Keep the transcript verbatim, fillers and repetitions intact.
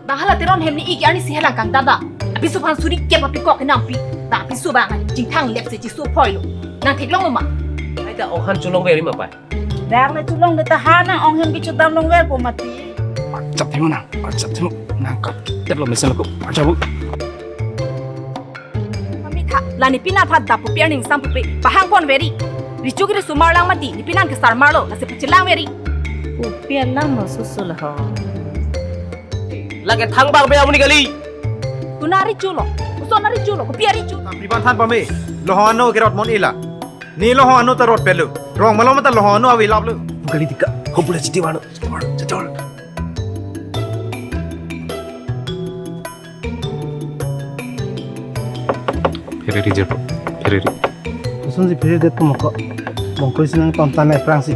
Bang hala Teron hem ni ik arni si helang kangdada. Apiso aphan suri kep apikok kenampi. Bang apiso bang chingthang lep si chiso phoilo. Nang theklonglo ma? Ai ta ong han cholongver ma pai. Dak le cholongde ta ha nang ong hem kechodam longverpo mati. Chap thimo nang, chap thimo. Nang kap teplo mesen lo ko. Chap bu. Mami tha, la nepi nat phat dap pupi arning sam pupi, pahang ponveri. Recho kiri sumar lang mati, nepi nat kesar marlo, lasi pachilangveri. Pupi alam mo susu la ho. Lake thangbang be amuni kali. Kuna recho lo, uso na recho lo, kopi arecho. Samri ban than pame, lohong ano kerot mon ila. Ne lohong ano ta rot pelo. Rong malom ta lohong ano avi laplo. Kali tika, hopula chiti wano, chiti wano, chiti wano. Phereri jerpo, phereri. Koson si phereri det ko moko. Bongkoi sinang tontan na prang si.